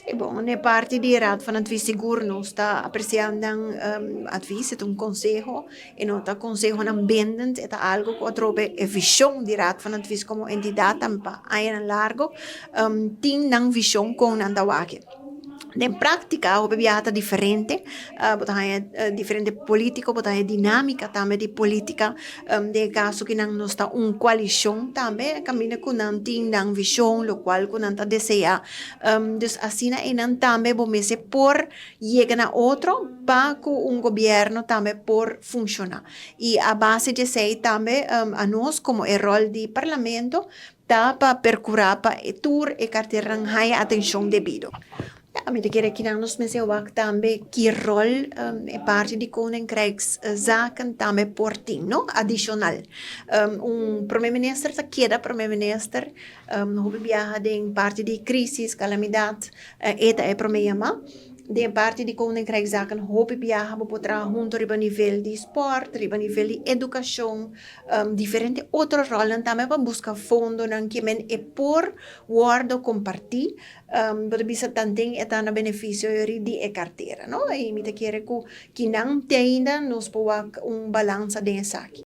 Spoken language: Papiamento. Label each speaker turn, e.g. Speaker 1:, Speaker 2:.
Speaker 1: Sí, bon, e parti di Raad van Advies sigur nos ta apresiá nan advies, e ta un konseho, e no ta konsehonan bindend, e ta algu ku atrobe e vishon di Raad van Advies komo entidat tambe pa añanan largu tin nan vishon kon nan ta wak. Den práktika hopi biaha ta diferente, bo ta haña diferente polítiko, bo ta haña dinámika tambe di polítika, den e kaso ki nan nos ta un koalishon tambe kaminda ku nan tin nan vishon lokual ku nan ta deseá. Dus asina einan tambe bo mester por yega na otro pa ku un gobièrnu tambe por funshoná. I a base di esei tambe anos komo e ròl di parlamento ta pa perkurá pa tur e karteranan haña atenshon debido. Ja, mi ta kere kinan nos mester wak tambe ki ròl e parti di Koninkrijkszaken tambe por tin, no? Adishonal. Un prome minister ta keda prome minister, hopi biaha den parti di crisis, kalamidat, e ta e prome yama. Den parti di Koninkrijkszaken hopi biaha bo por traha hunto riba nivel di sport, riba nivel di edukashon, diferente otro rolnan tambe pa buska fondonan ke men e por wordo kompartí, bo ta bisa tanten e ta na benefisio yori di e kartera, no? I mi ta kere ku kinan te ainda nos por wak un balansa den esaki.